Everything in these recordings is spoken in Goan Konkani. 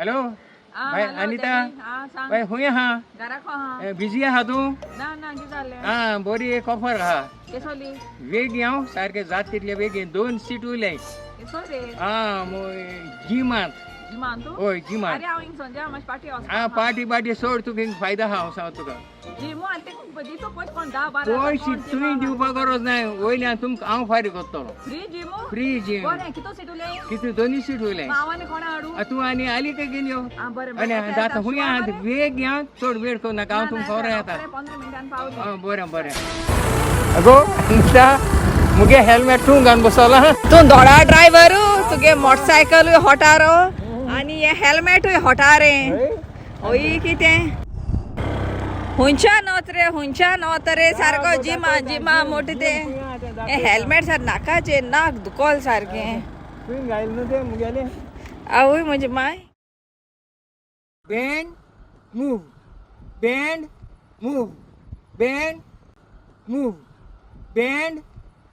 हॅलो बाय अनिता, बाय खंय आहा? बिजी आहा तूं? ना ना, कितें जालें? आं, बरी एक ऑफर आहा. केसोली? वेगीं हांव सारकें जात तितले बेगीन 2 सीट उरले. केसो रे? आं, जिमांत. जिमान तूं? हय, जिमांत. अरे हांव हिंग संजय मातशें पाटी आं, पार्टी पार्टी सोड, तुका हिंग फायदा आहा, हांव सांगता तुका. जिमो आनी ते दितो पयशे कोण 10 12? पयशे तुवें दिवपा गरज नाय, वयल्यान तुमकां हांव फारीक करतलो. फ्री जिमो? Free gym. बरें, कितो सीट उरले? कितें 2 सीट उरले. हांव आनी कोणा हाडूं? तूं आनी आली काय घेवन यो. आं बरें. आनी आतां खंय आहा? वेग या, चड वेळ करूं नाका, हांव तुमकां खबर येता. 15 मिनटान पावली. आं बरें बरें. अगो अनिता, मुगे हेल्मेट तूं घालून बसला? तूं दोडा ड्रायव्हर, तुगे मोटरसायकलूय होटारो आनी हें हेल्मेटूय होटारे. हय, कितें हुंच्यान वत रे, हुंच्यान वत रे, सारको जिमा जिमा मोटे ते हें हेल्मेट सार नाकाचें नाक दुखोल सारकें. तुवें घायल न्हू तें मुगेलें? आवय म्हजी my. Bend, move, bend, move, bend, move, bend,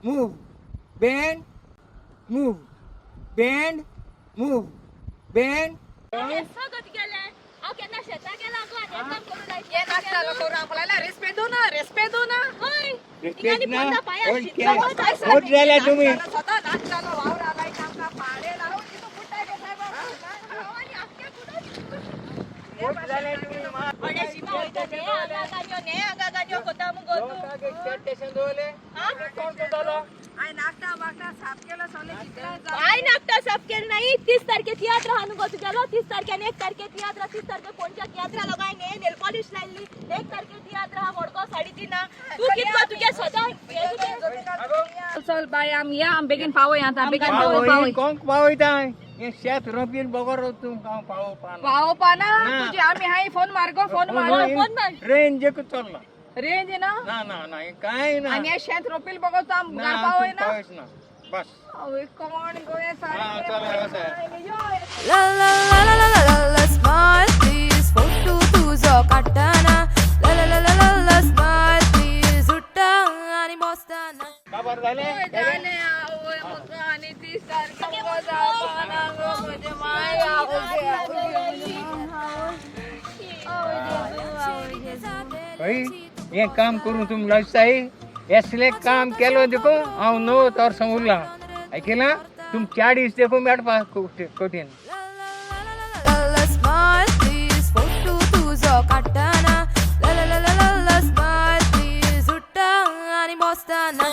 move, bend, move, bend, move, bend. हांव केन्ना शेतां गेलां गो आनी हें काम करूं हें लायता? नाचतालो करूं आपल्याला रेस्पेदू ना, रेस्पेदू ना. हय. Respect ना. पांयार ओके. शितलो. होत जाल्यार तुमी. स्वता नाचतालो वावर आलाय आमकां पाडे लावन तितू बुड्डा गे सायबा. व्हडले शिमा वयता ने हांगा गाडयो, ने हांगा गाडयो कोता मुगो तूं. हांवें नाकटां बाकटां साफ केलो सगळें चितलां. हांवें नाकटां साफ केलें नाही. 30 तारखे तियात्र आहा न्हू गो तुगेलो. 30 तारखे आनी 1 तारखे तियात्र. 30 तारखे पणज्या तियात्रा लोकांक हे नेल पॉलिश लायल्ली. 1 तारखे तियात्र आहा मडगांव 3:30. तूं कितको तुगे सदां हें तुगें. चल बाय, आमी या, आमी बेगीन पावय आतां, बेगीन पावय पावय. कोंक पावयता हें शेत रोपीन बगर तुमकां हांव पावोवपा ना. पावपा ना. ना. तुजी आमी हाय फोन मार गो, फोन मार. फोन मार. रेंज एकूच चल्ला. रेंज ना. ना ना ना, हें कांय ना. आनी हें शेत रोपील बगो तूं आम ना, घर पावय ना. पावयच ना बस. आवय, कोण गो हें आं, सारकें? चल, अशें. La la la la la la la la smile please, photo तुझो काडटना. La la la la la la smile please, उठ्ठा आनी बसतना. काबार जालें? जालें, आवय म्हाका आनी 30 तारखे मुगो जावपा ना गो म्हजें माय. आवय, आवय, आवय. हय, हें काम करून तुमी लजताय? असलें काम केलो देखून हांव 9 वर्सां उरलां. आयकलां? तुम 40 देखून मेळपा कठीण. La la la la la la smile please, photo तुझो काडटना. La la la la la la smile please, उठ्ठा आनी बसतना.